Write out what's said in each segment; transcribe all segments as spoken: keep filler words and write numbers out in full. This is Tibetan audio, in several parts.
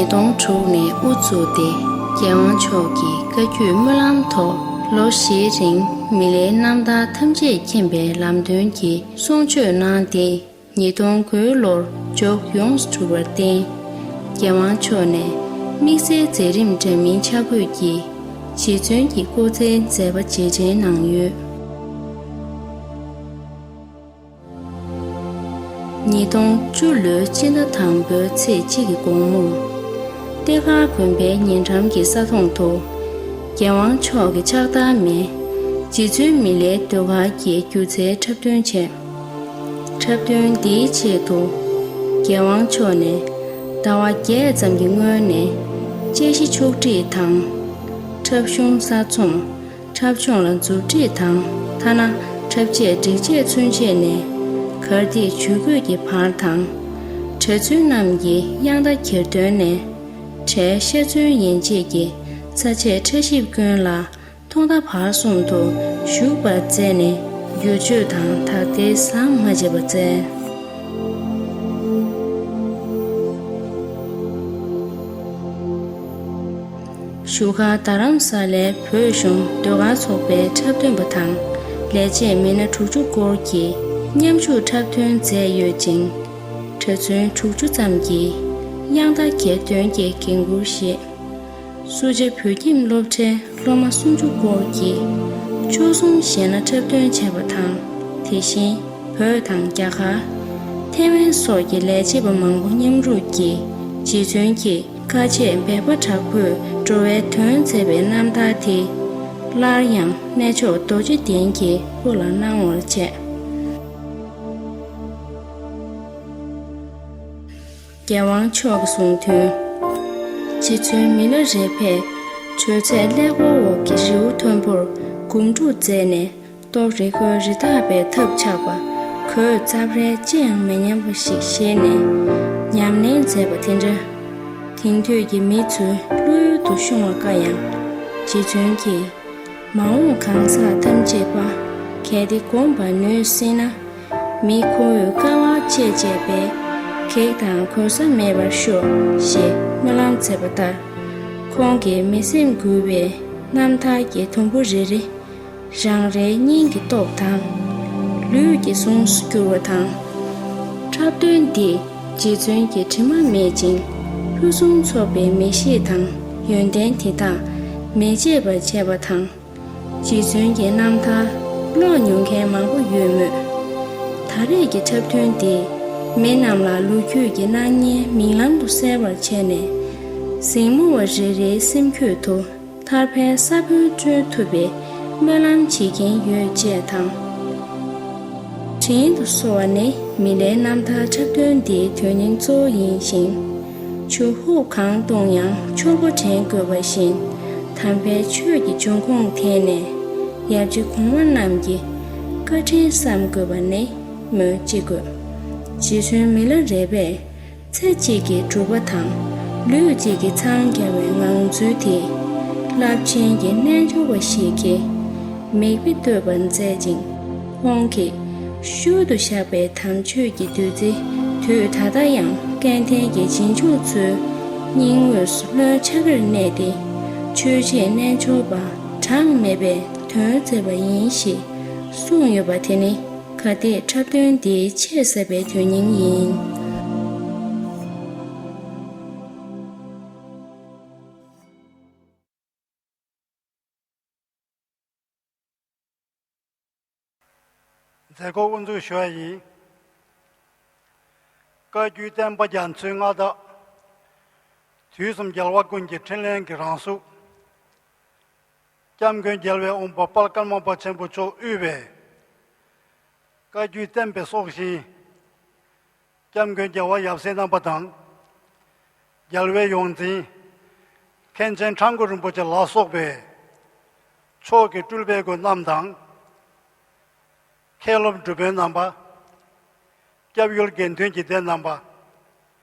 ཉིས་སྟོང་དྲུག་ནས་དབུ་བཙུགས་ཏེ། རྒྱལ་དབང་མཆོག་གི་བཀའ་བརྒྱུད་སྨོན་ལམ་ཐོག་ལོ་བཞིའི་རིང་མི་ལའི་རྣམ་ཐར་ཐམས་ཅད་མཁྱེན་པའི་ལམ་སྟོན་གྱི་གསུང་ཆོས་གནང་སྟེ། ཉིས་སྟོང་དགུའི་ལོར་མཇུག་ཡོངས་སུ་གྲུབ་པར་བརྟེན། རྒྱལ་དབང་མཆོག་ནས་དམིགས་བསལ་མཛད་རིམ་འདྲ་མིན་ཆ་བགོས་ཀྱིས་རྗེ་བཙུན་གྱི་སྐུ་ཚེའི་མཛད་པ་རྗེས་དྲན་གནང་ཡོད། ཉིས་སྟོང་བཅུ་ལོའི་སྤྱི་ཟླ་དང་པོའི་ཚེས་གཅིག་གི་དགོང་མོ། གཏེར་ཁ་དགོན་པའི་ཉེ་འགྲམ་གྱི་ས་ཐོག་ཏུ། རྒྱལ་དབང་མཆོག་གི་ཕྱག་བསྟར་མས། རྗེ་བཙུན་མི་ལའི་ཟློས་གར་གྱི་སྒྱུ་རྩལ་འཁྲབ་སྟོན་བྱས། འཁྲབ་སྟོན་འདིའི་ཆེད་དུ། རྒྱལ་དབང་མཆོག་ནས་ཟླ་བ་བརྒྱད་ཙམ་གྱི་སྔོན་ནས་དཔྱད་གཞི་ཕྱོགས་སྒྲིག་དང་། འཁྲབ་གཞུང་གསར་རྩོམ། འཁྲབ་སྦྱོང་ལ་མཛུབ་ཁྲིད་དང་། ཐ་ན་འཁྲབ་ཆས་སྒྲིག་ཆས་ཚུན་ཆད་ནས་གར་སྟེགས་ཇུས་འགོད་ཀྱི་བར་དང་། གྲྭ་བཙུན་རྣམས་ཀྱིས་དབྱངས་རྟ་གྱེར་འདོན་ནས། གྲྭའི་ཤ་ཚོན་ཡན་ཆད་ཀྱི་ས་དཔྱད་ཕྲ་ཞིབ་ཀུན་ལ་ཐོག་མཐའ་བར་གསུམ་དུ་ཞུགས་པར་མཛད་ནས། བསྒྱུར་བཅོས་དང་དག་ཐེར་ཟམ་མ་ཆད་པར་མཛད། བཞུགས་སྒར་རྡ་རམ་ས་ལའི་བོད་གཞུང་ཟློས་གར་ཚོགས་པའི་འཁྲབ་སྟོན་པ་དང་ལས་བྱེད་མི་སྣ་དྲུག་ཅུ་སྐོར་གྱིས་མཉམ་ཞུགས་འཁྲབ་སྟོན་མཛད་ཡོད་ཅིང་། གྲྭ་བཙུན་དྲུག་ཅུ་ཙམ་གྱིས་དབྱངས་རྟ་གྱེར་འདོན་གྱི་འགན་འཁུར་བཞེས། སུ་ཇཱ་བོད་ཁྱིམ་སློབ་གྲྭའི་སློབ་མ་སུམ་ཅུ་སྐོར་གྱིས་བཅུ་གསུམ་གཞས་སྣ་འཁྲབ་སྟོན་བྱས་པ་དང་། དེ་བཞིན་བོད་དང་རྒྱ་གར། ཐེ་ཝན་སོགས་ཀྱི་ལས་བྱེད་པ་མང་པོ་མཉམ་རུབ་ཀྱིས་རྗེ་བཙུན་གྱི་བཀའ་ཆད་འབད་པ་དྲག་པོས་འགྲོ་བའི་དོན་མཛད་པའི་རྣམ་ཐར་དེ་སླར་ཡང་གནས་མཆོག་རྡོ་རྗེ་གདན་གྱི་དབུ་ལ་གནང་བར་བྱས། རྒྱལ་དབང་མཆོག་གིས་གསུངས་དོན། རྗེ་བཙུན་མི་ལ་རས་པས་དྲོད་ཚད་ཀླད་ཀོར་འོག་གི་རི་བོ་མཐོན་པོར་སྒོམ་སྒྲུབ་མཛད་ནས། ལྟོ་རི་ཁོལ་རི་དྭགས་པའི་ཐབས་ཆག་པ་གོས་རྩབ་ཧྲལ་ཅི་ཡང་མི་ཉམས་པ་ཞིག་བཞེས་ནས་ཉམས་ལེན་མཛད་པ་དེ་འདྲ། དེང་དུས་ཀྱི་མི་ཚོའི་བློ་ཡུལ་དུ་ཤོང་བ་དཀའ་ཡང་། རྗེ་བཙུན་གྱིས་མ་འོངས་གང་ཟག་ཐམས་ཅད་པ་གལ་ཏེ་བསྒོམ་པར་ནུས་སྲིད་ན། མི་ཁོ་བོས་དཀའ་བ་སྤྱད་སྤྱད་པས་གེགས་དང་གོལ་ས་མེད་པར་ཤོག་ཞེས་སྨོན་ལམ་མཛད་པ་ལྟར། ཁོང་གིས་མི་སེམས་འགུལ་བའི་རྣམ་ཐར་གྱི་དུམ་བུ་རེ་རེ་རང་རེའི་སྙིང་གི་སྟོབས་དང་། ལུས་ཀྱི་ཟུངས་སུ་གྱུར་བ་དང་། འཁྲབ་སྟོན་འདིས་རྗེ་བཙུན་གྱི་དྲི་མ་མེད་ཅིང་ཕུན་སུམ་ཚོགས་པའི་མི་གཤིས་དང་ཡོན་ཏན་དེ་དག་མི་བརྗེད་པར་བྱས་པ་དང་། རྗེ་བཙུན་གྱི་རྣམ་ཐར་ཀློག་མྱོང་མཁན་མང་པོ་ཡོད་མོད། ད་རེས་ཀྱི་འཁྲབ་སྟོན་འདིས་མི་རྣམས་ལ་ལོ་རྒྱུས་ཀྱི་སྣང་བརྙན་མིག་ལམ་དུ་གསལ་བར་བྱས་ནས། གཟིགས་མོ་བ་རེ་རེའི་སེམས་རྒྱུད་དུ་ཐར་པའི་ས་བོན་བསྐྲུན་ཐུབ་པའི་སྨོན་ལམ་བྱེད་ཀྱིན་ཡོད་ཅེས་དང་། དྲིན་དུ་གསོལ་བ་ནི་མི་ལའི་རྣམ་ཐར་འཁྲབ་སྟོན་འདིའི་དོན་སྙིང་གཙོ་བོ་ཡིན་ཞིང་། ཆུ་ཧུབ་གང་བཏུང་ཡང་ཕྱུར་བུར་འདྲེན་དགོས་པ་བཞིན། དམ་པའི་ཆོས་ཀྱི་འབྱུང་ཁུངས་དེ་ནས་ཡབ་རྗེ་གོང་མ་རྣམས་ཀྱི་བཀའ་དྲིན་བསམ་དགོས་པ་ནི་སྨོས་ཅི་དགོས། རྗེ་བཙུན་མི་ལ་རས་པས་ཚེ་གཅིག་གི་སྒྲུབ་པ་དང་ལུས་གཅིག་གིས་འཚང་རྒྱ་བའི་ངང་ཚུལ་དེས་རླབས་ཆེན་གྱི་རྣལ་འབྱོར་པ་ཞིག་གི་མིག་དཔེ་གཏོད་པར་མཛད་ཅིང་། ཁོང་གིས་ཤུལ་དུ་བཞག་པའི་དམ་ཆོས་ཀྱི་བདུད་རྩི་དུས་ད་ལྟ་ཡང་སྐལ་ལྡན་གྱི་རྗེས་འཇུག་ཚོའི་སྙིང་དབུས་སུ་ལྷོད་ཆགས་ཀྱིར་གནས་ཏེ། ཆོས་བྱེད་རྣལ་འབྱོར་པ་གྲངས་མེད་པའི་དོན་མཛད་པ་ཡིན་ཞེས་གསུངས་ཡོད་པ་དེ་ནི་ག་དེ་འཁྲབ་སྟོན་འདིའི་ཆེས་ཟབ་པའི་དོན་སྙིང་ཡིན། མཛད་སྒོ་དབུ་འཛུགས་ཞུ་བ་ཡིན། བཀའ་བརྒྱུད་བསྟན་པ་རྒྱ་མཚོའི་མངའ་བདག་དུས་གསུམ་རྒྱལ་བ་ཀུན་གྱི་འཕྲིན་ལས་ཀྱི་རང་གཟུགས། སྐྱབས་མགོན་རྒྱལ་བའི་དབང་པོ་དཔལ་ཀརྨ་པ་ཆེན་པོ་མཆོག་དབུས་པའི་བཀའ་བརྒྱུད་བསྟན་པའི་སྲོག་ཤིང་། སྐྱབས་མགོན་རྒྱལ་བ་ཡབ་སྲས་རྣམ་པ་དང་། རྒྱལ་བའི་ཡོངས་འཛིན། མཁན་ཆེན་ཁྲ་འགུ་རིན་པོ་ཆེ་ལ་སོགས་པའི་མཆོག་གི་སྤྲུལ་པའི་སྐུ་རྣམས་དང་། མཁན་སློབ་སྒྲུབ་དཔོན་རྣམ་པ། སྐྱབས་ཡུལ་དགེ་འདུན་གྱི་སྡེ་རྣམ་པ།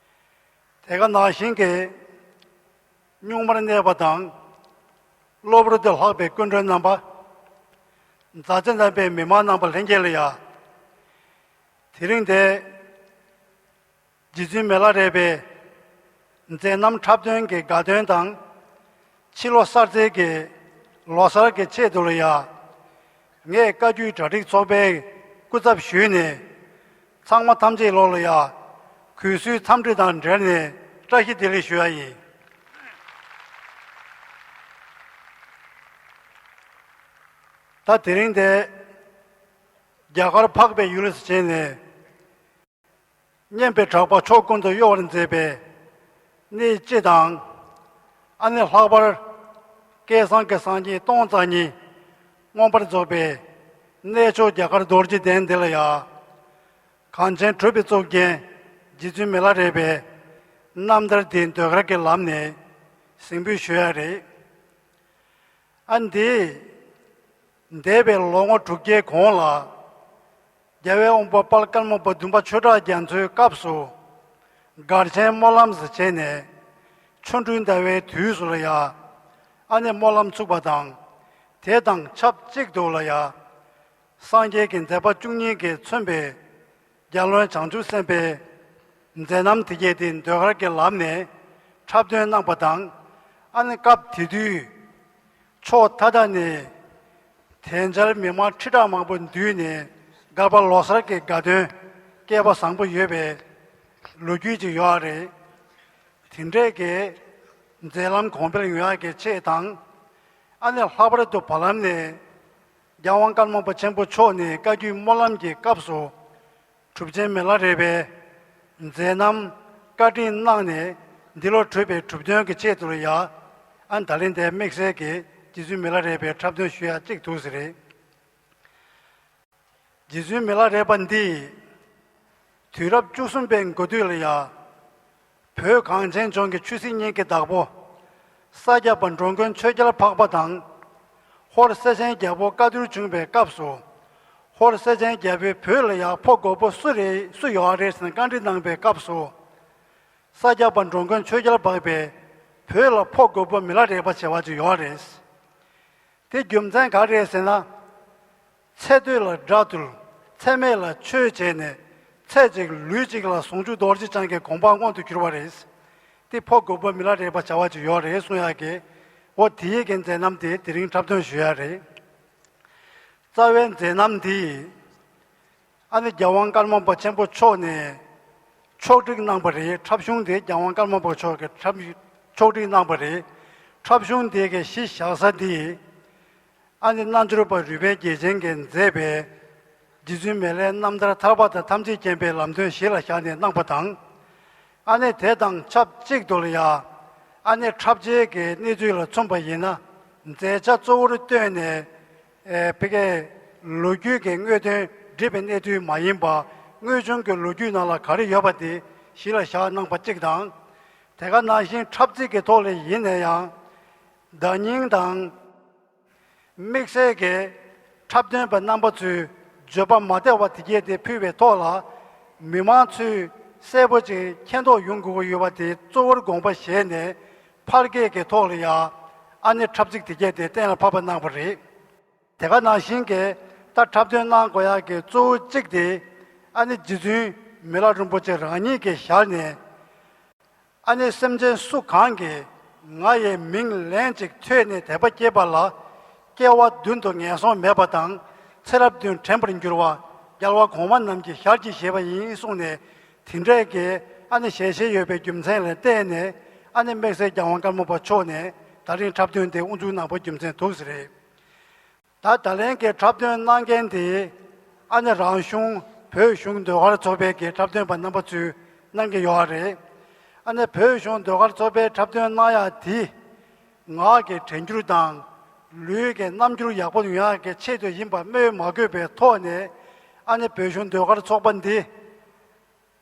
དེ་ག་ནང་བཞིན་གྱི་གཉུག་མར་གནས་པ་དང་། གློ་བུར་དུ་ལྷགས་པའི་སྐུ་མགྲོན་རྣམ་པ། མཛའ་བརྩེ་ལྡན་པའི་མི་མང་རྣམ་པ་ལྷན་རྒྱས་ལ་ཡང་། དེ་རིང་འདིར་རྗེ་བཙུན་མི་ལ་རས་པའི་ མཛད་རྣམ་འཁྲབ་སྟོན་གྱི་དགའ་སྟོན་དང་། ཕྱི་ལོ་གསར་ཚེས་ཀྱི་ལོ་གསར་གྱི་ཆེད་དུ་ལ་ཡ། ངས་བཀའ་བརྒྱུད་གྲ་སྒྲིག་ཚོགས་པའི་སྐུ་ཚབ་ཞུས་ནས། ཚང་མ་ཐམས་ཅད་ལོ་ལ་ཡ། གུས་བསུའི་འཚམས་འདྲི་དང་འབྲེལ་ནས་བཀྲ་ཤིས་བདེ་ལེགས་ཞུ་ཡ་ཡིན། ད་དེ་རིང་དེ། རྒྱ་གར་འཕགས་པའི་ཡུལ་ཟེར་བྱས་ནས། སྙན་པའི་གྲགས་པ་ཕྱོགས་ཀུན་ཏུ་གཡོ་བར་མཛད་པའི་གནས་སྤྱི་དང་། ཨ་ནི་ལྷག་པར་སྐལ་བཟང་གི་སངས་རྒྱས་སྟོང་རྩ་གཉིས་མངོན་པར་རྫོགས་པའི་གནས་མཆོག་རྒྱ་གར་རྡོ་རྗེ་གདན་འདི་ལ་ཡ། གངས་ཅན་གྲུབ་པའི་གཙུག་རྒྱན་རྗེ་བཙུན་མི་ལ་རས་པའི་རྣམ་ཐར་འདི་ཟློས་གར་གྱི་ལམ་ནས་གཟིགས་འབུལ་ཞུ་ཡ་རེད། ཨ་འདི། འདས་པའི་ལོ་ངོ་དྲུག་བརྒྱའི་གོང་ལ། རྒྱལ་བའི་དབང་པོ་དཔལ་ཀརྨ་པ་བདུན་པ་ཆོས་གྲགས་རྒྱ་མཚོའི་སྐབས་སུ། སྒར་ཆེན་སྨོན་ལམ་ཟེར་བྱས་ནས། ཆོ་འཕྲུལ་ཟླ་བའི་དུས་སུ་ལ་ཡ། ཨ་ནི་སྨོན་ལམ་ཚུགས་པ་དང་། དེ་དང་ཆབས་ཅིག་ཏུ་ལ་ཡ། སངས་རྒྱས་ཀྱི་མཛད་པ་བཅུ་གཉིས་ཀྱིས་མཚོན་པའི་རྒྱལ་བློན་བྱང་ཆུབ་སེམས་དཔའི་མཛད་རྣམ་དེ་གྱད་དེ་ཟློས་གར་གྱི་ལམ་ནས་འཁྲབ་སྟོན་གནང་པ་དང་། ཨ་ནི་སྐབས་དེ་དུས་ཕྱོགས་མཐའ་དག་ནས་དལ་འབྱོར་མི་མང་ཁྲི་ཕྲག་མང་པོ་འདུས་ནས་སྒར་པ་ལོ་གསར་གྱི་དགའ་སྟོན་སྐལ་པ་བཟང་པོ་ཡོད་པའི་ལོ་རྒྱུས་ཅིག་ཡོད་རེད། དེ་འདྲས་ཀྱི་མཛད་ལམ་གོང་འཕེལ་ཡོང་ཡག་གི་ཆེད་དང་། ཨ་ནི་ལྷག་པར་དུ་བར་ལམ་ནས་རྒྱལ་དབང་ཀརྨ་པ་ཆེན་པོ་མཆོག་ནས་བཀའ་བརྒྱུད་སྨོན་ལམ་གྱི་སྐབས་སུ་གྲུབ་ཆེན་མི་ལ་རས་པའི་མཛད་རྣམ་བཀའ་དྲིན་གནང་ནས་འདི་ལོ་གྲུབ་པའི་གྲུབ་དོན་གྱི་ཆེད་དུ་ལ་ཡ། ཨ་ནི་ད་ལན་དེ་དམིགས་བསལ་གྱི་རྗེ་བཙུན་མི་ལ་རས་པའི་འཁྲབ་སྟོན་ཞུ་ཡག་གཅིག་འདུག་ཟེར་རེད། རྗེ་བཙུན་མི་ལ་རས་པ་འདིས་དུས་རབས་བཅུ་གསུམ་པའི་འགོ་སྟོད་ལ་ཡ། བོད་གངས་ཅན་ལྗོངས་ཀྱི་ཆོས་སྲིད་གཉིས་ཀྱི་བདག་པོ། ས་སྐྱ་པ་འགྲོ་མགོན་ཆོས་རྒྱལ་འཕགས་པ་དང་། ཧོར་སེ་ཆེན་རྒྱལ་པོ་བཀའ་བསྡུར་བྱུང་བའི་སྐབས་སུ། ཧོར་སེ་ཆེན་རྒྱལ་པོས་བོད་ལ་ཡ་ཕོ་རྒོད་པོ་སུ་རེད་སུ་ཡོད་རེད་ཟེར་ནས་བཀའ་འདྲི་གནང་བའི་སྐབས་སུ། ས་སྐྱ་པ་འགྲོ་མགོན་ཆོས་རྒྱལ་འཕགས་པས་བོད་ལ་ཕོ་རྒོད་པོ་མི་ལ་རས་པ་བྱ་བ་ཅིག་ཡོད་རེད། དེ་རྒྱུ་མཚན་ག་རེ་རེད་ཟེར་ན། ཚེ་སྟོད་ལ་དགྲ་འདུལ། ཚེ་སྨད་ལ་ཆོས་བྱས་ནས་ཚེ་གཅིག་ལུས་གཅིག་ལ་ཟུང་འཇུག་རྡོ་རྗེ་འཆང་གི་གོ་འཕང་མངོན་དུ་གྱུར་པ་རེད། དེ་ཕོ་རྒོད་པོ་མི་ལ་རས་པ་བྱ་བ་ཅིག་ཡོད་རེད་གསུང་ཡག་གི། འོ་དེའི་གི་མཛད་རྣམ་དེ་དེ་རིང་འཁྲབ་སྟོན་ཞུ་ཡག་རེད། རྩ་བའི་མཛད་རྣམ་འདི། ཨ་ནི་རྒྱལ་དབང་ཀརྨ་པ་ཆེན་པོ་མཆོག་ནས་ཕྱོགས་སྒྲིག་གནང་པ་རེད། འཁྲབ་གཞུང་དེ་རྒྱལ་དབང་ཀརྨ་པ་མཆོག་གིས་འཁྲབ་ཕྱོགས་སྒྲིག་གནང་པ་རེད། འཁྲབ་གཞུང་དེ་གི་གཞི་བཞག་ས་འདི། ཨ་ནི་རྣལ་འབྱོར་པ་རུས་སྦལ་རྒྱལ་ཆེན་གྱིས་མཛད་པའི་རྗེ་བཙུན་མི་ལའི་རྣམ་ཐར་ཐར་པ་དང་ཐམས་ཅད་མཁྱེན་པའི་ལམ་སྟོན་གཞི་ལ་བཞག་ནས་གནང་པ་དང་། ཨ་ནི་དེ་དང་ཆབས་ཅིག་ཏུ་ལ་ཡ། ཨ་ནི་འཁྲབ་ཆས་ཀྱི་གནས་ཚུལ་ལ་མཚོན་པ་ཡིན་ན། མཛད་བྱ་གཙོ་བོར་བཏོན་ནས། ཨེ་ཕ་གིའི་ལོ་རྒྱུས་ཀྱི་དངོས་དོན་འདྲིས་པའི་གནས་ཚུལ་མ་ཡིན་པ། དངོས་བྱུང་གི་ལོ་རྒྱུས་ནང་ལ་ག་རེ་ཡོད་པ་དེ་གཞི་ལ་བཞག་གནང་པ་གཅིག་དང་། དེ་ག་ནང་བཞིན་འཁྲབ་ཚིག་གི་ཐོག་ལ་ཡིན་ན་ཡང་། བརྡ་རྙིང་དང་། དམིགས་བསལ་གྱི་འཁྲབ་སྟོན་པ་རྣམ་པ་ཚོས་བརྗོད་པ་མ་བདེ་བ་དེ་གྱད་དེ་ཕུལ་བའི་ཐོག་ལ། མི་མང་ཚོས་གསལ་པོ་ཅིག་མཁྱེན་རྟོགས་ཡོང་དགོས་ཀྱི་ཡོད་པ་དེ་གཙོ་བོར་དགོངས་པ་བཞེས་ནས། ཕལ་སྐད་ཀྱི་ཐོག་ལ་ཡང་ཨ་ནི་འཁྲབ་ཚིག་དེ་གྱད་དེ་གཏན་ལ་ཕབ་པ་གནང་བ་རེད། དེ་ག་ནང་བཞིན་གྱི་ད་འཁྲབ་སྟོན་གནང་དགོས་ཡག་གི་གཙོ་བོ་གཅིག་དེ་ཨ་ནི་རྗེ་བཙུན་མི་ལ་རིན་པོ་ཆེ་རང་ཉིད་ཀྱི་ཞལ་ནས། ཨ་ནི་སེམས་ཅན་སུ་གང་གིས་ང་ཡི་མིང་ལན་ཅིག་ཐོས་ནས་དད་པ་སྐྱེས་པ་ལ་སྐྱེ་བ་བདུན་དུ་ངན་སོང་མེད་པ་དང་ཚེ་རབས་བདུན་དྲན་པར་འགྱུར་བ་རྒྱལ་བ་གོང་མ་རྣམས་ཀྱི་ཞལ་གྱིས་བཞེས་པ་ཡིན་གསུངས་ནས། དེ་འདྲས་ཀྱི་ཨ་ནི་ཞལ་བཞེས་ཡོད་པའི་རྒྱུ་མཚན་ལ་བརྟེན་ནས། ཨ་ནི་དམིགས་བསལ་རྒྱལ་དབང་ཀརྨ་པ་མཆོག་ནས་ད་རིང་འཁྲབ་སྟོན་དེ་དབུ་འཛུགས་གནང་པ་རྒྱུ་མཚན་འདུག་ཟེར་རེད། ད་ད་ལན་གྱི་འཁྲབ་སྟོན་གནང་མཁན་དེ་ཨ་ནི་རང་གཞུང་བོད་གཞུང་ཟློས་གར་ཚོགས་པའི་གི་འཁྲབ་སྟོན་པ་རྣམ་པ་ཚོས་གནང་གི་ཡོད་རེད། ཨ་ནི་བོད་གཞུང་ཟློས་གར་ཚོགས་པའི་འཁྲབ་སྟོན་གནང་ཡག་དེ་ངག་གི་དྲན་འགྱུར་དང་ལུས་ཀྱི་རྣམ་འགྱུར་ཡག་པོ་ཡོང་ཡག་གི་ཆེད་དུ་ཡིན་པ་སྨོས་མ་དགོས་པའི་ཐོག་ནས། ཨ་ནི་བོད་གཞུང་ཟློས་གར་ཚོགས་པ་འདི་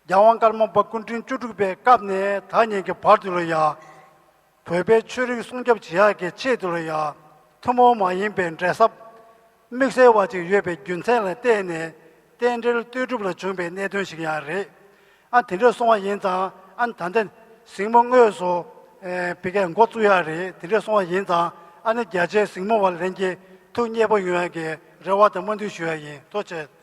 རྒྱལ་དབང་ཀརྨ་པ་སྐུ་ཕྲེང་བཅུ་དྲུག་པའི་སྐབས་ནས་ད་ཉིན་གྱི་བར་དུ་ལ་ཡ། བོད་པའི་ཆོས་རིག་སྲུང་སྐྱོབ་བྱེད་ཡག་གི་ཆེད་དུ་ལ་ཡ། ཐུན་མོང་མ་ཡིན་པའི་འབྲེལ་ཟབ་དམིགས་བསལ་བ་ཅིག་ཡོད་པའི་རྒྱུ་མཚན་ལ་བརྟེན་ནས་རྟེན་འབྲེལ་ལྟོས་གྲུབ་ལ་བྱུང་བའི་གནད་དོན་ཞིག་ཡང་རེད། ཨ་དེ་འདྲ་སོང་བ་ཡིན་ཙང་ཨ་ད་ལྟ་གཟིགས་མོ་དངོས་སུ་ཨེ་ཕ་གིར་འགོ་བཙུགས་ཡག་རེད། དེ་འདྲ་སོང་བ་ཡིན་ཙང་ཨ་ནི་རྒྱ་ཆེའི་གཟིགས་མོ་བ་ལྷན་རྒྱས་ཐུགས་མཉེས་པོ་ཡོང་ཡག་གི་རེ་བ་དང་སྨོན་འདུན་ཞུ་ཡག་ཡིན། ཐུགས་རྗེ་ཆེ།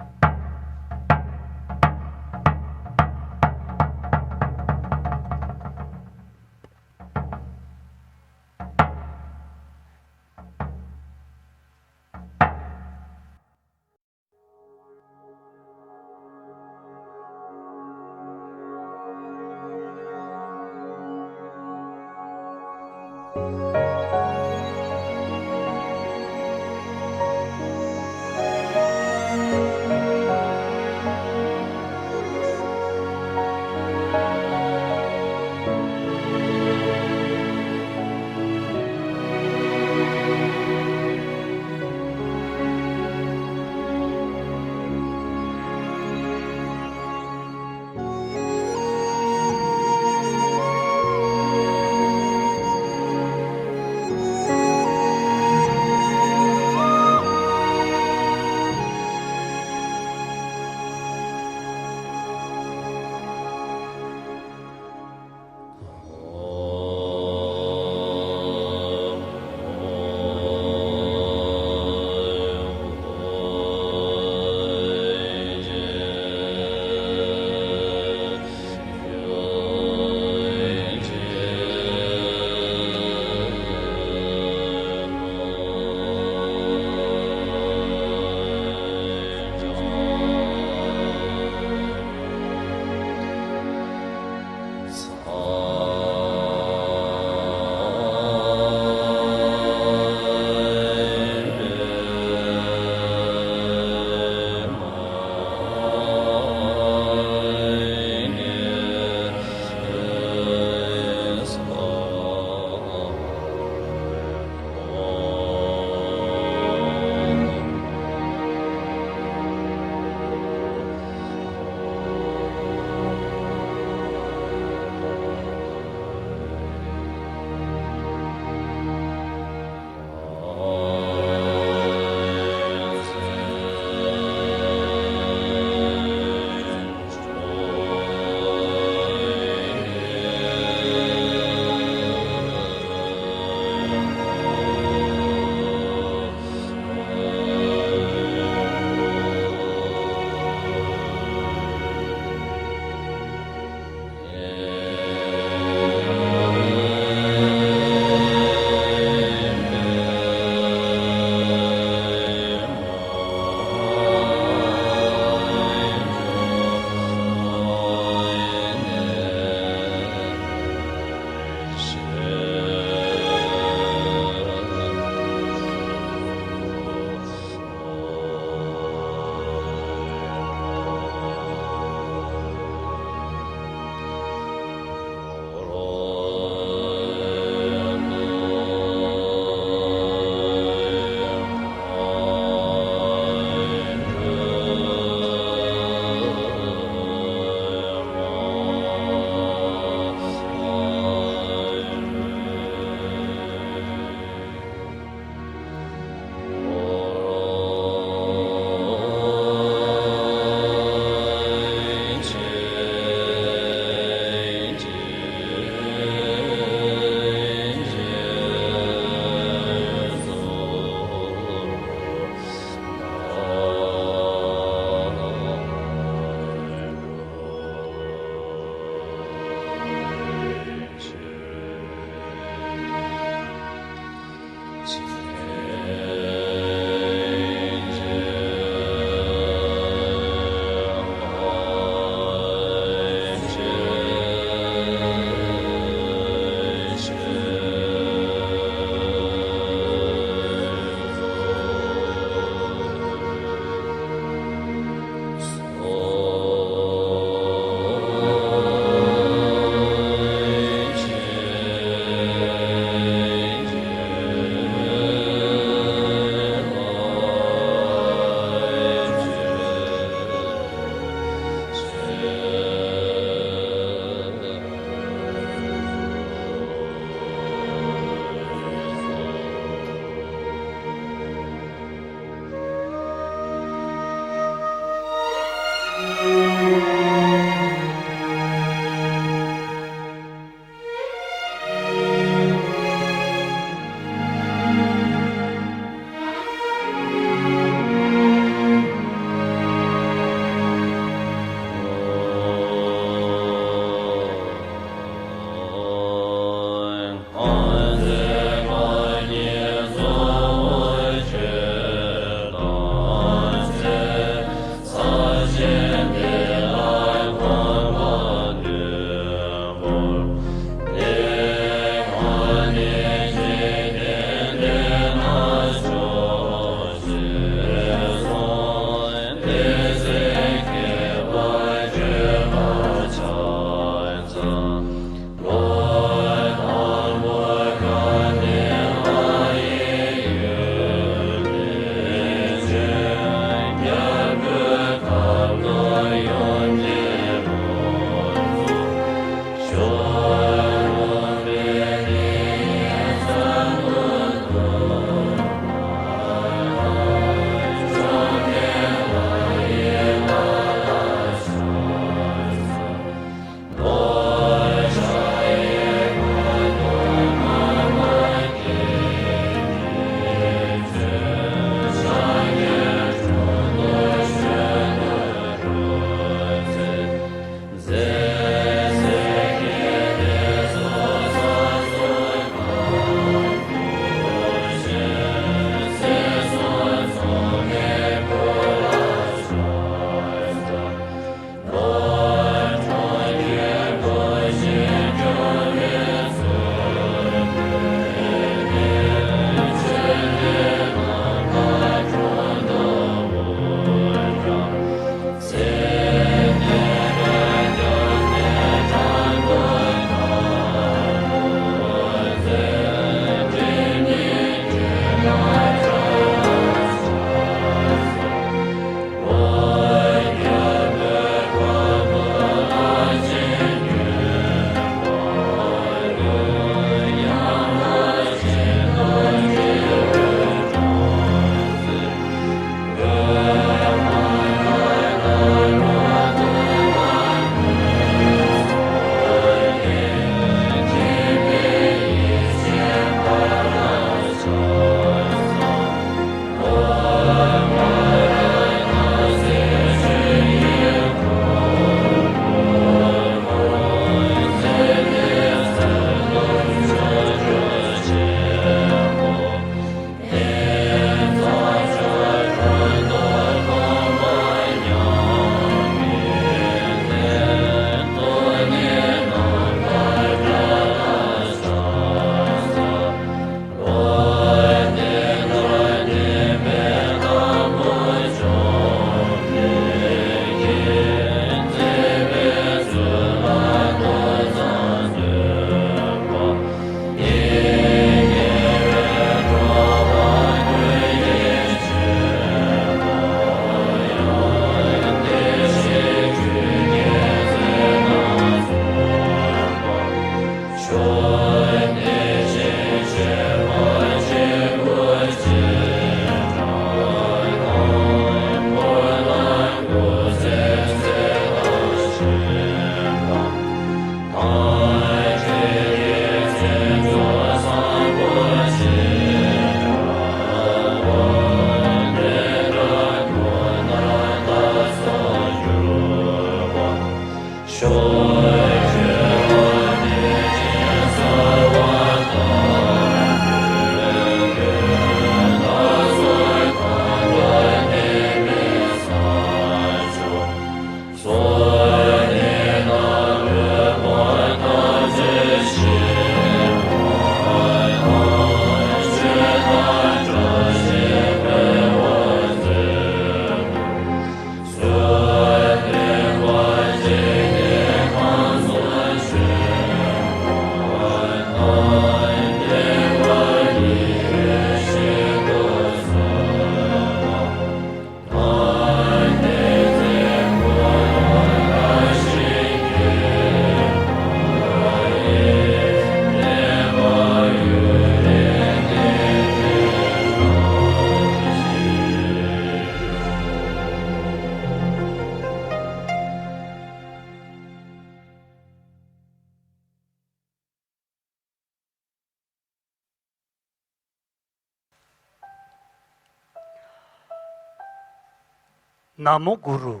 ན་མོ་གུ་རུ།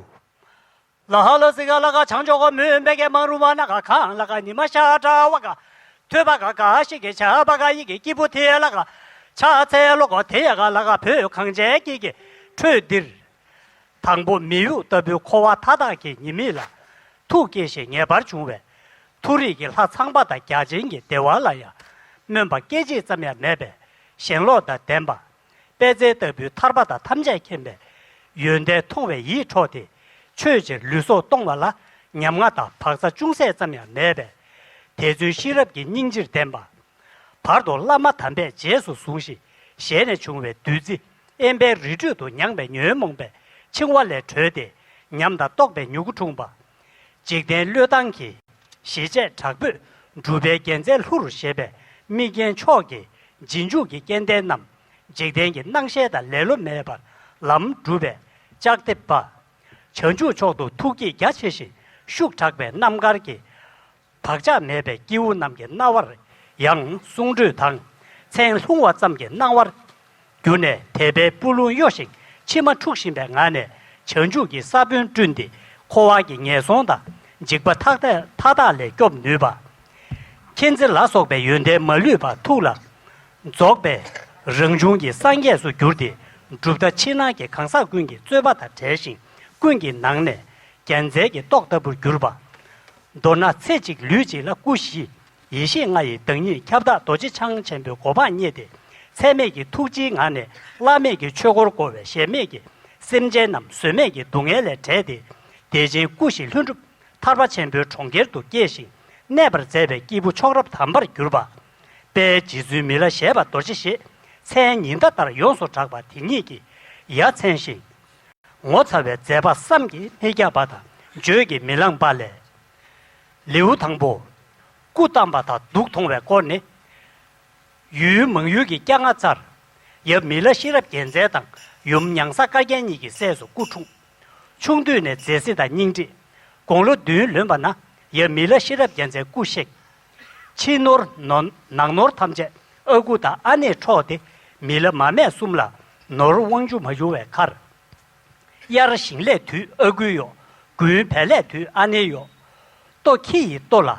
ལ་ཧ་ལ་སི་ག་ལ་ག་བྱང་ཆོག་ག་མོན་པའི་གེ་མང་རུ་བ་ན་ག་གང་ལ་ག་ཉི་མ་ཤར་བ་ག་ཐོས་པ་ག་ག་ཤི་གེ་བྱ་བ་ག་ཡི་གེ་སྐྱིད་པོ་དེ་ལ་ག་ཕྱག་འཚལ་ལོ་ག་དེ་ཡ་ག་ལ་ག་བོད་གངས་ཅན་སྐྱིད་གེ་ཁྲོད་འདིར། དང་པོ་མི་གཡོ་ལྟ་བུའི་འཁོར་བ་མཐའ་དག་གི་ཉེས་དམིགས་ལ་ཐུགས་བསྐྱེད་ཞིང་ངེས་པར་འབྱུང་བས། མཐོ་རིས་ཀྱི་ལྷ་ཚངས་པ་དང་བརྒྱ་བྱིན་གྱི་བདེ་བ་ལ་ཡང་སྨོན་པ་སྐད་ཅིག་ཙམ་ཡང་མེད་པས་ཞེན་ལོག་དང་ལྡན་པ། པད་ཚལ་ལྟ་བུའི་ཐར་པ་དང་ཐམས་ཅད་མཁྱེན་པའི་ཡོན་ཏན་མཐོང་བས་ཡིད་འཕྲོག་སྟེ་ཆོས་ཕྱིར་ལུས་སྲོག་གཏོང་བ་ལ་ཉམ་ང་དང་བག་ཚ་ཅུང་ཟད་ཙམ་ཡང་མེད་པས། དེ་ཚུལ་ཤེས་རབ་ཀྱི་སྙིང་རྗེར་ལྡན་པ། བར་དུ་བླ་མ་དམ་པས་རྗེས་སུ་བཟུང་ཞིང་ཞལ་ནས་བྱུང་བའི་བདུད་རྩི་དབེན་པའི་རི་ཁྲོད་དུ་མྱངས་པའི་ཉོན་མོངས་པའི་འཆིང་བ་ལས་གྲོལ་ཏེ་ཉམས་དང་རྟོགས་པའི་མྱུ་གུ་འཁྲུངས་པ། འཇིག་རྟེན་བློས་བཏང་གི་ཞི་བྱེད་དྲག་པོས་སྒྲུབ་པའི་རྒྱལ་མཚན་ལྷུར་བཞེས་པའི་དམིགས་རྒྱན་མཆོག་གི་རྗེས་འཇུག་གི་སྐལ་ལྡན་རྣམས་འཇིག་རྟེན་གྱི་སྣང་ཤས་དང་ལེ་ལོ་མེད་པར་ལམ་སྒྲུབ་པའི་ལྕགས་ཐེབས་པ། བྱང་ཆུབ་མཆོག་ཏུ་ཐུགས་བསྐྱེད་རྒྱ་ཆེ་ཞིང་ཤུགས་དྲག་པའི་རྣམ་དཀར་གྱི་བག་ཆགས་མེད་པའི་སྐྱེ་བོ་རྣམས་ཀྱི་རྣ་བར་ཡང་གསུང་སྒྲོས་དང་མཚན་ལྷུང་བ་ཙམ་གྱི་སྣང་བར་གྱུར་ནས་དད་པའི་སྤུ་ལོང་གཡོ་ཞིང་མཆི་མ་འཁྲུགས་བཞིན་པའི་ངང་ནས་བྱང་ཆུབ་ཀྱི་ས་བོན་བསྐྲུན་ཏེ་འཁོར་བ་གྱི་ངན་སོང་དང་འཇིགས་པ་མཐའ་དག་མཐའ་དག་ལས་སྐྱོབ་ནུས་པ། མཁྱེན་བརྩེ་ལ་སོགས་པའི་ཡོན་ཏན་མ་ལུས་པ་ཐུགས་ལ་རྫོགས་པའི་རང་བྱུང་གི་སངས་རྒྱས་སུ་གྱུར་ཏེ་གྲུབ་མཐའ་ཕྱི་ནང་གི་གང་ཟག་ཀུན་གྱི་རྩོད་པ་དང་བྲལ་ཞིང་ཀུན་གྱི་ནང་ནས་རྒྱལ་མཚན་གྱི་ཏོག་ལྟ་བུར་གྱུར་པ། མདོར་ན་ཚེ་གཅིག་ལུས་གཅིག་ལ་སྐུ་བཞི་ཡེ་ཤེས་ལྔ་ཡི་བདག་ཉིད་ཁྱབ་བདག་རྡོ་རྗེ་འཆང་ཆེན་པོའི་གོ་འཕང་བརྙེས་ཏེ་ཚད་མེད་ཀྱི་ཐུགས་རྗེའི་ངང་ནས་བླ་མེད་ཀྱི་ཆོས་འཁོར་བསྐོར་བའི་གཞལ་མེད་ཀྱི་སེམས་ཅན་རྣམས་བཟོད་མེད་ཀྱི་སྡུག་བསྔལ་ལས་བསྒྲལ་ཏེ་བདེ་ཆེན་སྐུ་བཞི་ལྷུན་གྲུབ་ཐར་པ་ཆེན་པོའི་གྲོང་ཁྱེར་དུ་སྐྱེས་ཤིང་གནས་པར་མཛད་པའི་སྐྱེས་བུ་མཆོག་རབ་དམ་པར་གྱུར་པ། དཔལ་རྗེ་བཙུན་མི་ལ་ཞེས་པ་རྡོ་རྗེ་ཞེས་མཚན་ཉི་ཟླ་ལྟར་ཡོངས་སུ་གྲགས་པ་དེ་ཉིད་ཀྱིས་ཡ་མཚན་ཞིང་ངོ་མཚར་བའི་མཛད་པ་བསམ་གྱིས་མི་ཁྱབ་པ་དང་བརྗོད་ཀྱིས་མི་ལངས་པ་ལས། ལེའུ་དང་པོ། སྐུ་བལྟམས་པ་དང་གདུགས་མཐོང་བའི་སྐོར་ནི། ཡུལ་མང་ཡུལ་གྱི་སྐྱ་རྔ་བཙར། ཡབ་མི་ལ་ཤེས་རབ་རྒྱལ་མཚན་དང་ཡུམ་མྱང་ས་དཀར་རྒྱན་གཉིས་ཀྱི་སྲས་སུ་སྐུ་འཁྲུངས། ཆུང་དུས་ནས་མཛེས་བརྩེ་དང་སྙིང་རྗེ། དགུང་ལོ་བདུན་ལོན་པ་ན་ཡབ་མི་ལ་ཤེས་རབ་རྒྱལ་མཚན་སྐུ་གཤེགས། ཕྱི་ནོར་ནོ་ནང་ནོར་ཐམས་ཅད་ཨ་ཁུ་དང་ཨ་ནེས་འཕྲོག་སྟེ་མི་ལ་མ་སྨད་གསུམ་ལ་ནོར་དབང་ཆུ་མ་ཡོང་བའི་ཁར། དབྱར་ཞིང་ལས་དུས་ཨ་ཁུའི་གཡོག་དགུན་བལ་ལས་དུས་ཨ་ནེའི་གཡོག་ལྟོ་ཁྱི་ཡི་ལྟོ་ལ་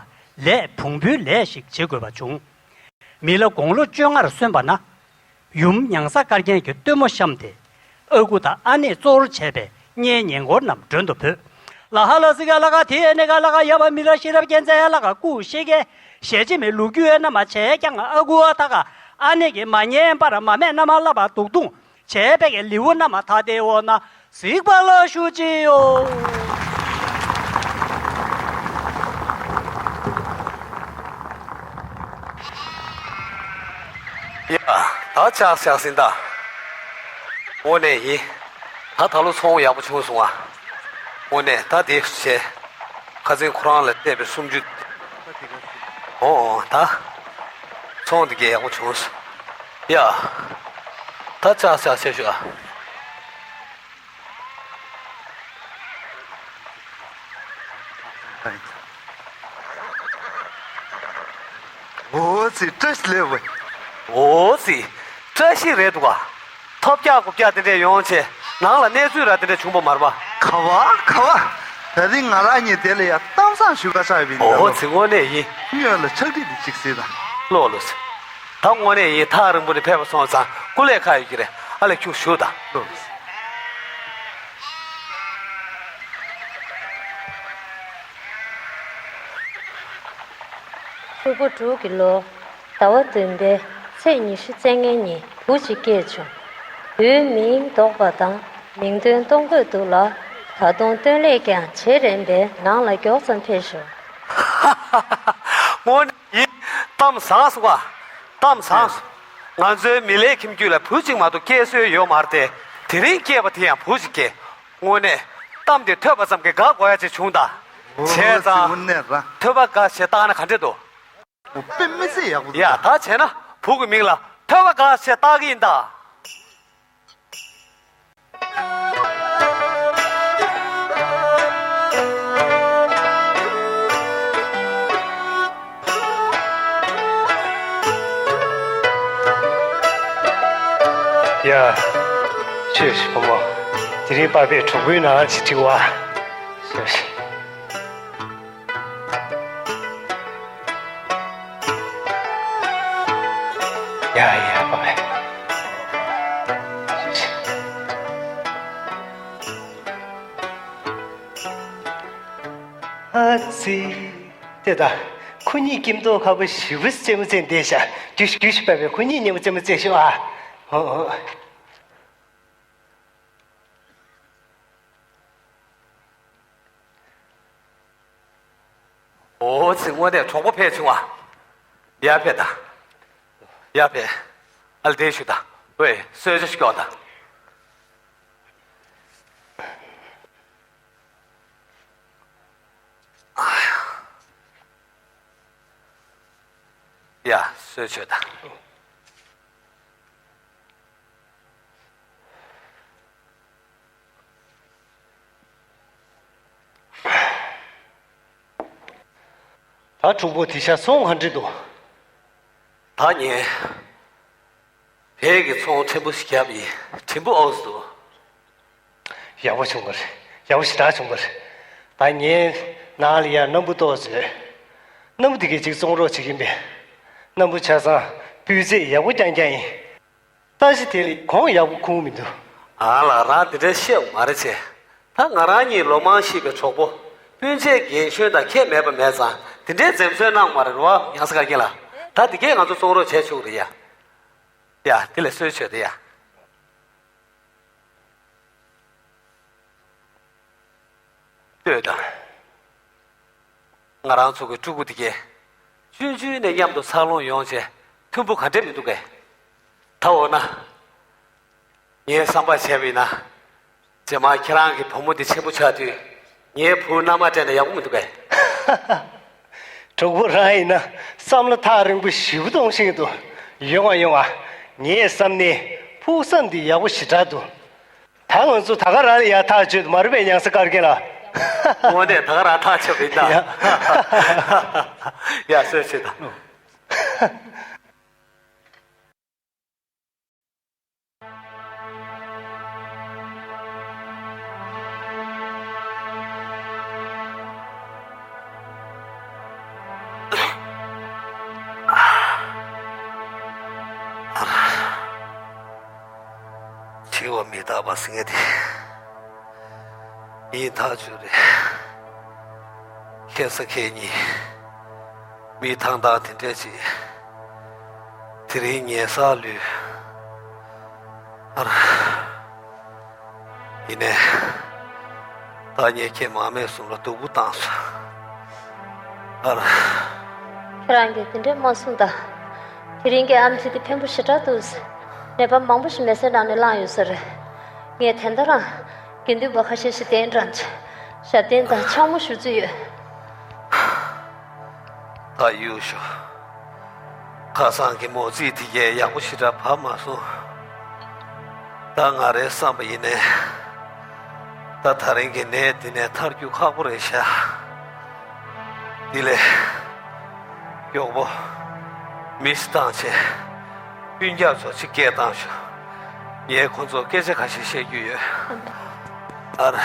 ལས་བོང་བུའི་ལས་ཤིག་བྱེད་དགོས་པ་བྱུང་། མི་ལ་དགུང་ལོ་བཅོ་ལྔར་སོན་པ་ན། ཡུམ་མྱང་ས་དཀར་རྒྱན་གྱི་སྟོན་མོ་བཤམས་ཏེ། ཨ་ཁུ་དང་ཨ་ནེས་གཙོ་བོར་བྱས་པའི་གཉེན་ཉེ་འཁོར་རྣམས་མགྲོན་དུ་བོས། ལ་ཧ་ལ་སི་ག་ལ་ག་དེ་ནས་ག་ལ་ག་ཡབ་མི་ལ་ཤེས་རབ་རྒྱལ་མཚན་ལ་ག་སྐུ་གཤེགས་ཀའི་ཞལ་ལྕེ་མི་ལུ་རྒྱུ་ཨེ་ན་མ་བྱས་ཀྱང་ཨ་ཁུ་ཨ་ཐ་ག་ཨ་ནེ་གི་མ་ཉན་པར་མ་སྨད་ན་མ་ལབ་པ་དུག་དུང་། བྱས་པའི་གི་ལེའུ་རྣམས་ཐ་དད་འོ་ན་གཟིགས་པ་ལ་ཞུ་ཅི་ཡོད། ཡ། ད་ཆགས་ཆགས་ཟིན་ད། དངོས་གནས་ཡིན། ད་ད་ལོ་ཚོང་ཡག་པོ་བྱུང་སོང་ཨ། དངོས་གནས་ད་དེ་བྱས། ཁ་སང་ཁོ་རང་ལ་སྤྲད་པའི་སུམ་ཅུ། འོ་འོ་ད། ཚོང་དེ་གས་ཡག་པོ་བྱུང་སོང་། ཡ། ད་ཆགས་ཆགས་བྱས་ཤོག་ཨ། འོ་ཙི་བཀྲ་ཤིས་ལེགས་བས། འོ་ཙི་བཀྲ་ཤིས་རེད་འདུག་ག་ཐོབ་རྒྱག་རྐུབ་རྒྱག་དེ་འདྲས་ཡོང་བྱས་ནང་ལ་གནས་ཚུལ་ར་དེ་འདྲས་བྱུང་པ་མ་རེད་པ། ག་བ་ག་བ། ད་རིང་ང་རང་གཉིས་དེ་ལ་ཡ་གཏམ་བཟང་ཞུ་ག་ཤར་བ་ཡིན་ད་ལོ། འོ་ཙི་དངོས་གནས་ཡིན། སྔོན་ལ་ཕྱག་བྲིས་དེ་གཅིག་གཟིགས་དང་། ལོ་ལོ་ཙི། ད་དངོས་གནས་ཡིན། ཐག་རིང་པོ་ནས་ཕེབས་པ་སོང་ཙང་སྐུ་ལས་ཁག་ཡོད་ཀྱི་རེད། ཨ་ལས་ཁྱུག་ཞུ་དང་། ལོ་ལོ་ཙི། ཕུར་བུ་དྲུག་གི་ལོ། ཟླ་བ་བདུན་པའི་ཚེས་ཉི་ཤུ་རྩ་ལྔའི་ཉིན་བུ་གཅིག་སྐྱེས་བྱུང་། བུའི་མིང་འདོགས་པ་དང་མིང་འདོན་གཏོང་དགོས་འདུག་ལ། ད་དུང་སྟོན་ལས་ཀྱང་བྱེད་རན་པས་ནང་ལ་མགྱོགས་ཙམ་ཕེབས་ཤོག་དངོས་གནས་ཡིན། གཏམ་བཟང་སོང་བ། གཏམ་བཟང་སོང་། ང་ཚོའི་མི་ལའི་ཁྱིམ་རྒྱུད་ལ་བུ་གཅིག་མ་གཏོགས་སྐྱེས་སྲོལ་ཡོད་མ་རེད་དེ། དེ་རིང་སྐྱེས་པ་དེ་ཡང་བུ་གཅིག་སྐྱེས། དངོས་གནས། གཏམ་དེ་ཐོས་པ་ཙམ་གྱིས་དགའ་དགོས་ཡ་ཅིག་བྱུང་ད། བྱས་ཙང་། དངོས་གནས་ར། ཐོས་པ་དགའ་ཞེས་བཏགས་ན་ག་འདྲས་འདུག་དཔེ་མི་སྲིད་ཡག་པོ་འདུག་ཡ་ད་བྱས་ན་བུ་གི་མིང་ལ་ཐོས་པ་དགའ་ཞེས་བཏགས་ཀྱི་ཡིན་ད། ཡ། ཆོས་ཞིག་བུ་མོ། དེ་རིང་པར་པས་གྲོགས་པོའི་ནང་ལ་ཅིག་བྲིས་པ། ཡ་ཡ་པ། ཨ་ཙི། དེ་ད། ཁོ་གཉིས་ཀྱིས་མདོག་ཁ་པོ་ཞེ་པོ་རྩེད་མོ་རྩེ་བསྡད་ཤག་རྒྱུགས་རྒྱུགས་པ་བས་ཁོ་གཉིས་མཉམ་པོ་རྩེད་མོ་རྩེ་ཤོག་ཨ། ཧོ་ཧོ། ཨོ་ཙི། དངོས་གནས་གྲོགས་པོ་ཕལ་ཆུང་བ། ཡར་ཕེབས་དང་། ཡར་ཕེབས། ཨ་ལ་དེ་ཞུ་དང་། ཝེ། གསོལ་ཇ་ཞིག་སྐྱོག་དང་། ཡ། གསོལ་མཆོད་དང་། ད་གྲོགས་པོ་དེ་ཤ་ཚོང་ག་འདྲ་འདུག་ད་ངས་བལ་གྱི་ཚོང་ཕྲན་བུ་ཞིག་བརྒྱབ་ཡིན། བྲིན་པོ་ཨོག་སུ། ཡག་པོ་བྱུང་བ་རེད། ཡག་པོ་ཞེ་དྲག་བྱུང་བ་རེད། ད་ངས་ནང་ལ་ཡར་སྣམ་བུ་ཏོག་ཙམ་ཡོད། སྣམ་བུ་དེ་གས་ཅིག་བཙོང་རོགས་བྱེད་ཀྱིན་པས། སྣམ་བུ་ཆ་ཚང་སྤུས་ཚད་ཡག་པོ་རྐྱང་རྐྱང་ཡིན། ད་ཅི་དེ་ལ་གོང་ཡག་པོ་ཁུག་མི་འདུག་ཨ་ལ། རང་དེ་འདྲའི་བཤད་མ་རེད་ཆེ། ད་ང་རང་གཉིས་ལོ་མང་ཤེས་པའི་གྲོགས་པོ། སྤུན་མཆེད་རྒན་གཞོན་དང་ཁྱད་མེད་པ་མེད་ཙང་དེ་འདྲའི་འཛེམ་ཟོན་གནང་མ་རེད་རོ། ཡང་ས་ག་རྒན་ལགས། ད་དེ་གས་ང་ཚོ་བཙོང་རོགས་བྱས་ཆོག་རེད་ཡ། ཡ། དེ་ལས་གསོལ་མཆོད་དེ་ཡ། ལྟོས་དང་། ང་རང་ཚོ་གི་ཕྲུ་གུ་དེ་གས་ཆུང་ཆུང་ནས་མཉམ་དུ་འཚར་ལོངས་ཡོང་བྱས་མཐུན་པོ་ག་འདྲས་མི་འདུག་གས། ད་འོ་ན། ངས་བསམ་པ་བྱས་པ་ཡིན་ན། རྗེས་མ་ཁྱེད་རང་གི་བུ་མོ་དེ་ཆེན་པོ་ཆགས་དུས་ངའི་བུ་མནའ་མ་སྤྲད་ན་ཡག་པོ་མི་འདུག་གས། གྲོགས་པོ་རང་ཡིན་ན་བསམ་བློ་ཐག་རིང་པོ་ཞེ་པོ་གཏོང་ཤེས་ཀྱི་འདུག་ཡོང་ང་ཡོང་ང་། ངས་བསམ་ནས་ཕུགས་བསམ་འདི་ཡག་པོ་ཞེ་དྲག་འདུག་ད་ང་ཚོ་ད་ག་རང་ལ་ཡར་ཐག་གཅོད་དུ་མ་རུ་པའི་ཉང་ས་དཀར་རྒན་ལགས། དངོས་གནས་ད་ག་རང་ཐག་ཆོད་པ་ཡིན་ད། ཡ། ཡ། གསོལ་ཆེ་ད། འཆི་བ་མི་རྟག་པ་ཟེར་མཁན་དེ་ཡིན་ཐག་ཆོད་རེད། ཁེ་ས་ཁེ་གཉིས། མི་ཐང་ཐང་དེ་འདྲས་ཅིག་དེ་རིང་ཉལ་སར་ལུས། ཨ་ར། ཡིན་ནའི། ད་ངས་ཁྱེད་མ་སྨད་གསུམ་ལ་སྡུག་པོ་བཏང་སོང་། ཨ་ར། ཁྱེད་རང་གིས་དེ་འདྲས་མ་གསུངས་དང་། དེ་རིང་གི་ཨ་མཆོག་དེ་ཕན་པོ་ཞེ་དྲག་འདུག་ནད་པ་མང་པོ་ཞིག་མེ་སྲེག་ནང་ནས་བླངས་ཡོད་ས་རེད། ངས་ད་ལྟ་རང་དགེ་འདུན་པ་ཁ་ཤས་ཤིག་གདན་དྲངས་བྱས་ཞབས་བརྟན་དང་ཕྱག་མོ་ཞུ་རྩིས་ཡོད། ད་གཡུག་ཞོག་ཁ་སང་གི་མོ་རྩིས་དེ་གས་ཡག་པོ་ཞེ་དྲག་བབས་མ་སོང་། ད་ང་རའི་བསམ་པ་ཡིན་ནའི། ད་ད་རིང་གི་ནད་འདི་ནས་ཐར་རྒྱུ་ཁག་པོ་རེད་ཤག་དེ་ལས། མགྱོགས་པོ། མི་ཞིག་བཏང་བྱས། སྤུན་ཀྱག་ཚོ་ཅིག་སྐད་བཏང་ཤོག་ངས་ཁོ་ཚོར་སྐད་ཆ་ཁ་ཤས་བཤད་རྒྱུ་ཡོད། ཨ་ར།